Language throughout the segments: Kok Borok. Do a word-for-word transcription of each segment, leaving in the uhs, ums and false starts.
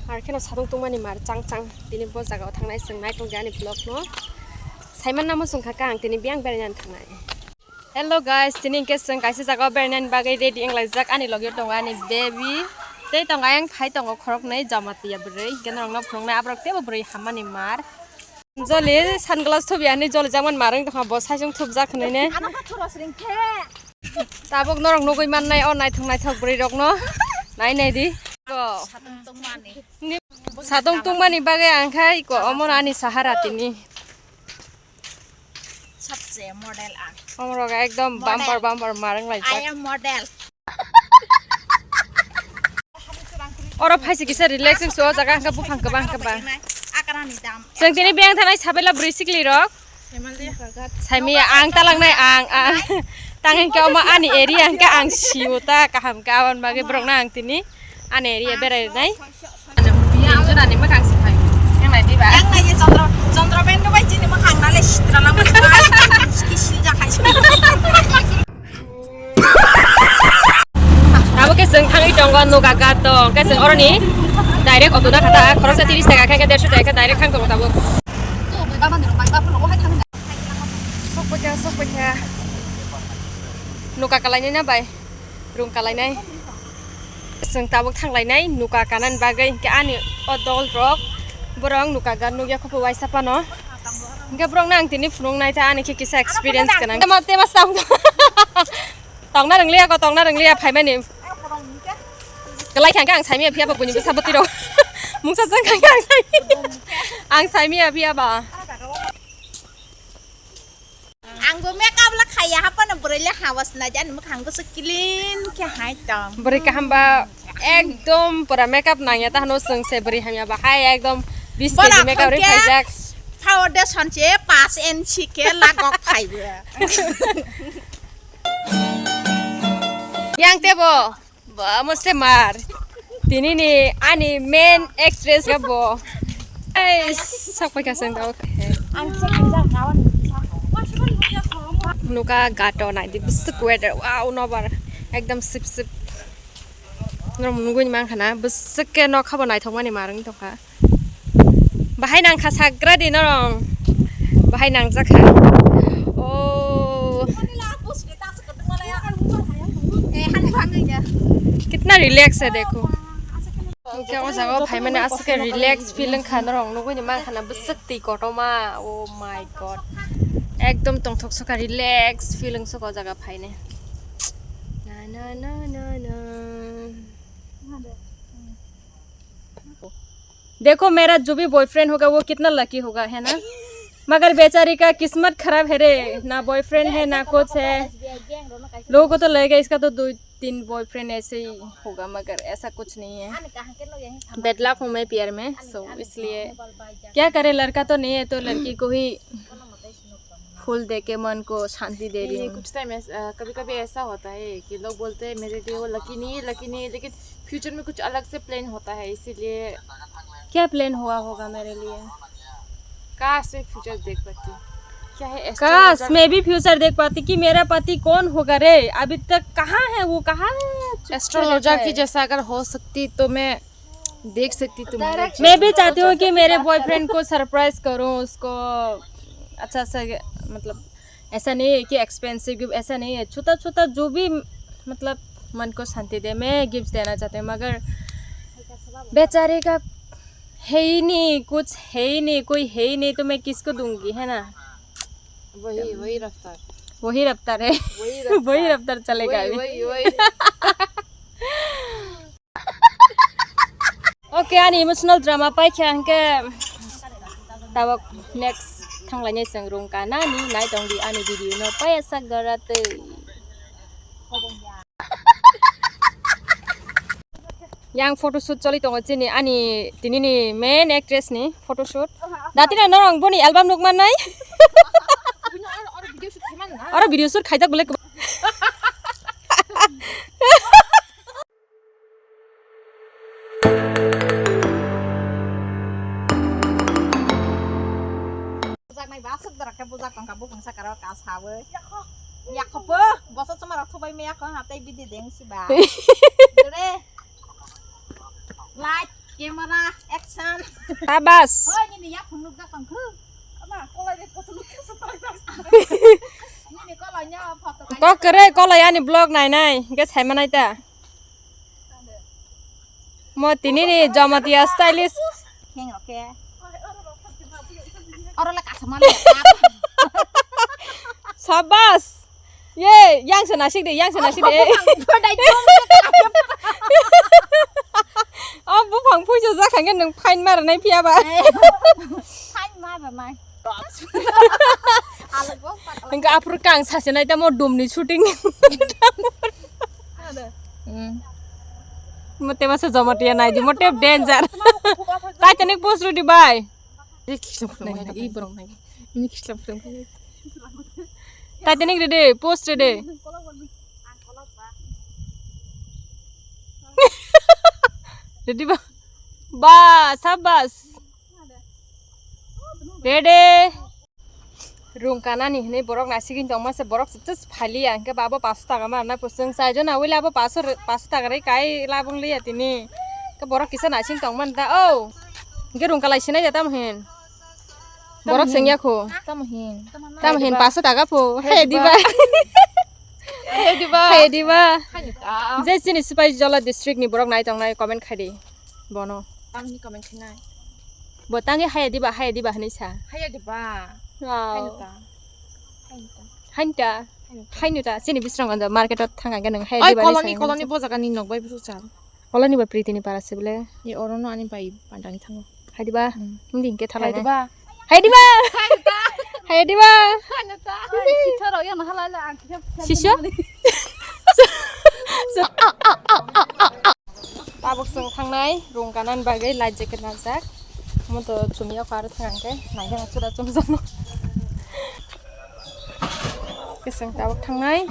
Ar kheno satung tungmani mar chang chang. Tini bo jagao thangnai chwng nai tongdi ani vlog no. Saiman namo chwng kha ang tini biyang berainani thangnai. Hello guys, tini hwnkhe chwng kaisa jagao berainani bagwi ready wnglaijak. Ani logi tongo ani baby. Tei tongo ayang phai tongo khoroknwi Jamatia bwrwi. Hwnkhe norokno phunuknai aborok teibo bwrwi hammani mar. Joli sunglass thubi ani joli jakmani mar wng tongkha bo saichung thupjak hwnwi ne. Ano kha thuros ring khe. Tabuk norok nugui mannai o naithok naithok bwrwi rokno. Nai nai di. Ko. Satung tungmani. Satung tungmani bagwi ang khai ko omono ani sahara tini. Sabse model ang. Omorok ekdom model. Bumper bumper mar wng laijak. I am model. Oro phaisi kisa relax wngsu o jaga hwnkhe buphang kwbang kwbang. Akarani dam. Chwng tini biyang thanai sabela bwrwi sikli rok. Saimaya ang talangnai ang ang. Tang hwnkhe omo ani area hwnkhe ang sio ta kaham khe aboni bagwi borokno ang tini ani area berai rinai. Yang nai ye Chandra, Chandra Bendu bai chini makhang nale sitra lama bai. Kisi ja khai. Abo khe chwng thangwi tongo Nuka Ghat tong. Khe chwng oroni direct auto na khata khoroksa tiris taka khe, khe derso taka khe direct thang tongo tabuk. Sokphaikha, sokphaikha. Nuka kalainai na bai? Rung kalainai. Chwng tabuk thanglainai Nuka kanani bagwi hwnkhe ani o dol rok borok Nuka Ghat nukya kho waisa phano. Hwnkhe borokno ang tini phunuknai ta ani khe kisa experience gwnang. Tema, tema sam. Tongna rwngliya ko, tongna rwngliya phaimani. Kwlai kha hwnkhe ang saimaya phiya ba buini bwsa bwtwi rok. Mungsa jang kha hwnkhe ang saimaya, ang saimaya phiya ba. Ang bo makeup la khaiya haphano bwrwi le hawas na jan mwkhang bwswk clean khe hai tong. Bwrwi kaham ba ekdom pura makeup nangya ta hwno chwng se bwrwi hamya ba hai ekdom bis K G makeup ri khaijak. Foundation se paanch inch khe lagok phaibo. Yang tebo. Ba, mosle mar. Tini ni ani main actress ga bo. Ai, sok paikha seng tau. Nuka Ghat o nai di bwswk weather. Wow, nobar. Ekdom sip sip. Norok nugui mankha na bwswk ke nokha bo naithok mani mar wng tongkha. Bahai nangkha sagra di norong. Bahai nangjak kha. Oh. Kitna relax hai dekho. Hwnkhe o jaga o phaimani aswk khe relax feel wngkha norong nugui mankha na bwswk twi kotorma. Oh my god. Ekdom tongthok sokha relax feel wngsukha o jaga phainai. Na na na na na. देखो मेरा जो भी बॉयफ्रेंड होगा वो कितना लकी होगा, है ना? मगर बेचारी का किस्मत खराब है रे, ना बॉयफ्रेंड है ना कुछ है। लोगों को तो लगेगा इसका तो दो तीन बॉयफ्रेंड ऐसे ही होगा, मगर ऐसा कुछ नहीं है। बैड लक हूँ मैं प्यार में, सो इसलिए क्या करे, लड़का तो नहीं है तो लड़की को ही फूल दे के मन को शांति दे रही हूँ। कुछ टाइम कभी कभी ऐसा होता है कि लोग बोलते हैं मेरे लिए वो लकी नहीं है, लकी नहीं है, लेकिन फ्यूचर में कुछ अलग से प्लान होता है, इसीलिए। क्या प्लान हुआ होगा मेरे लिए? काश मैं फ्यूचर देख पाती। क्या है काश मैं भी फ्यूचर देख पाती कि मेरा पति कौन होगा रे, अभी तक कहाँ है वो, कहाँ है? एस्ट्रोलॉजर की जैसा अगर हो सकती तो मैं देख सकती तुम्हारे। मैं भी चाहती हूँ कि मेरे बॉयफ्रेंड को सरप्राइज करूँ, उसको अच्छा सा, मतलब ऐसा नहीं है कि एक्सपेंसिव गिफ्ट, ऐसा नहीं है, छोटा छोटा जो भी मतलब मन को शांति दे, मैं गिफ्ट देना चाहती हूँ, मगर बेचारे का है ही नहीं, कुछ है ही नहीं, कोई है ही नहीं, तो मैं किसको दूंगी, है ना? वही वही रफ्तार। वही रफ्तार है। वही रफ्तार। वही रफ्तार चलेगा अभी। वही वही। Okay, ani emotional drama paikha hwnkhe tabok next thanglainai chwng rung kanani nai tongdi ani video no paiya sak gora twi. Yang photoshoot choli tongo chini ani tinini main actress ni photoshoot. Datina norong boni album nuk mannai. Oro video shoot khaijak bole. Bujaknai ba aswk dora khe bujak tongkha bupung saka ro ka sawi. Yakho bo boso chuma rok thubai me yakho ha tei bidi deng siba. Dore. Light. Camera, action. Tabas. Oi, nini yaphang nukjak tong khu. Ama, kolai de photo nukhe surprise. Nini kolai nya photo kai. Kok kere kolai ani vlog nai nai, ge sai manai ta. Mo tini ni Jamatia stylist. Heng oke. Oro la kasa mali. Sabas. Ye, yang se nasik de, yang se nasik de. Bodai jom. Oh, buphang puisa jakha nge nung fine mar nai phiya ba. Fine mar nai. Hingke aphuru kang sasinai tamo dumni shooting. Hmm. Mote masa Jamatia nai di, mote danger. Titanic post ready bai. Ini kisah photo nai, nai, nai, ini borok nai. Ini kisah photo nai. Titanic ready, post ready. Ready ba? Ba, sabas. Ready. Rung kanani hinui borok naisigini tongma se borok se just phailiya, hingke ba bo paso taka ma rwna kusung chai jona wile abo paso re-, paso taka rwi kai labong liya tini. Hingke borok kisa naising tongmani da o. Hingke rung kalai sinai da tamo hin. Borok sengya kho. Tamo hin. Tamo hin paso taka pho. Hey diba. Hey diba. Hey diba. Hai ta. Je chini Sipaijala district ni borok nai tongnai comment khai di. Bono. Tamni comment khainai. Bo tangi haya diba, haya diba hinui sa. Haya diba. Wow. Haino ta. Haino ta. Haino ta. Haino ta. Haino ta. Chini Bisramganj market o thang khe nang haya diba hinui sa. Ai, koloni, koloni bo jaga ni nok bai bwswk cha. Koloni ba Priti ni para se bole. Ye oro no ani bai pandang thango. Haya diba. Hmm. Hindi hingke thalai. Haya diba. Haya diba. Haino ta. Haya diba. Haino ta. Sisha rok yang halai la ang. Sisha? Tabuk chwng thangnai rung kanani bagwi life jacket nangjak. Omo to chumya kha aro thang khe naikhe chwra chumjakno. Khe chwng tabuk thangnai.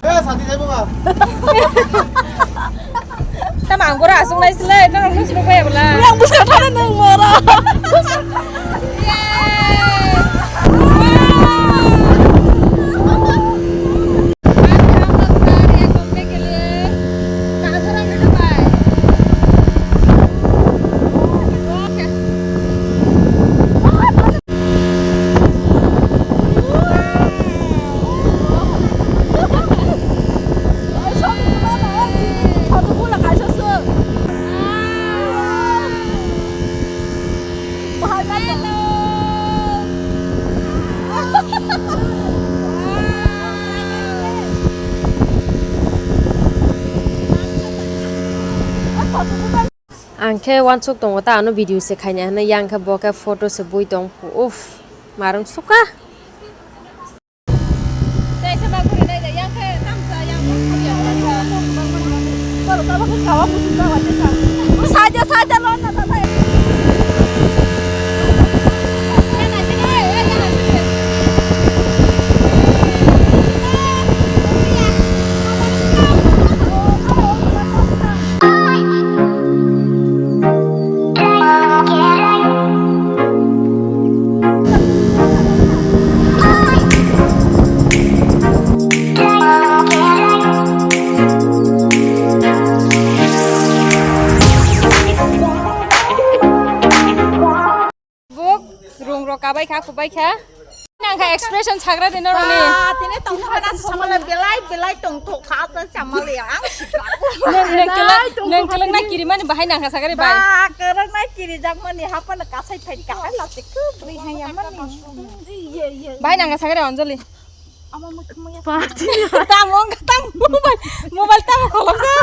Eh, sadi jaibo ba. Tamo ang boro aswk nai sle, norok nung sunu bai bwla. Yang buskang thani nung moro. Ang khe uansuk tongo ta, ano video se khaina hinwi, yang khe bo khe photo se bui tong, uff, marwng suka. Buk, rung rok kabai kha, kubai kha. Nang kha expression sagra de noroni. Ba, tini tong kha na samala belai, belai tong thok kha ta samala ya ang. Nang, nang kelak, nang kelak na kiri mani bahai nang kha sagari bai. Ba, kelak na kiri jak mani hapa na kasai phai kahai la te ku bri hai ya mani. Bahai nang kha sagari Anjali. Tamo, tamo mobile, mobile tamo kholok sa.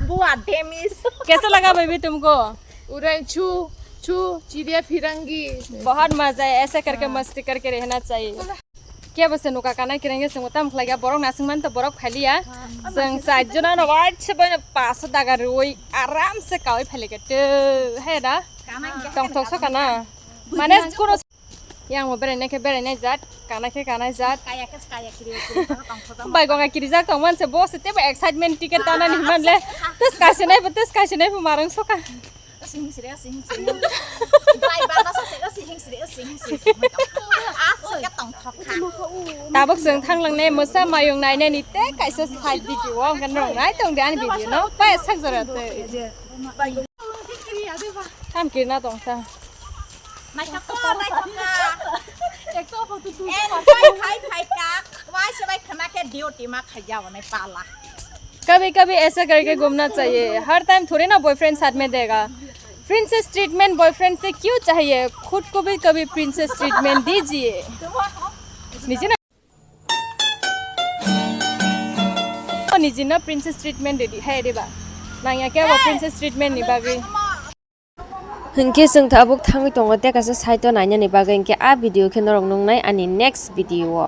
Bua demis. Kaisa laga baby tumko? Urai chu, chu, chidiya phirangi. Bahut maza hai, aisa karke masti karke rehna chahiye. Kya bose nuka kana kirenge sung tam khlaiya borok nasing man to borok khaliya. Sung sajjona no wai se boy paso daga roi aram se kawai phale ke te hai da. Tong thok so kana. Mane kuno Yang bo berai nai khe berai nai jat, kana khe kana jat. Kaya khe kaya kiri kiri tong thok. Bai gonga kiri jak tong man se bo se tebo excitement ticket ta nani man le. Tes kaise nai bo, tes kaise nai bo marang soka. Sing sire, sing sire. Bai ba ta sa se, sing sire, sing sire. Tabuk chwng thanglangnai mwsa mayung nainani tei kaisa side video o hwnkhe norok nai tong di ani video no. Pai sak jora tei. Tam kirna tong sa. Naithok, naithok. Ekto photo tu. Eh, phai, phai, phai ka. Wai se bai khana khe duty ma khaija hwnwi pala. कभी कभी ऐसा करके घूमना चाहिए, हर टाइम थोड़ी ना बॉयफ्रेंड साथ में देगा। प्रिंसेस ट्रीटमेंट बॉयफ्रेंड से क्यों चाहिए? खुद को भी कभी प्रिंसेस ट्रीटमेंट दीजिए। निजे ना, निजे ना प्रिंसेस ट्रीटमेंट दे दी है रे बा। Nangya khe abo princess treatment ni bagwi. Hinkhe chwng tabuk thangwi tongo tei kaisa site o nainani bagwi, hinkhe a video khe norok nuknai ani next video o.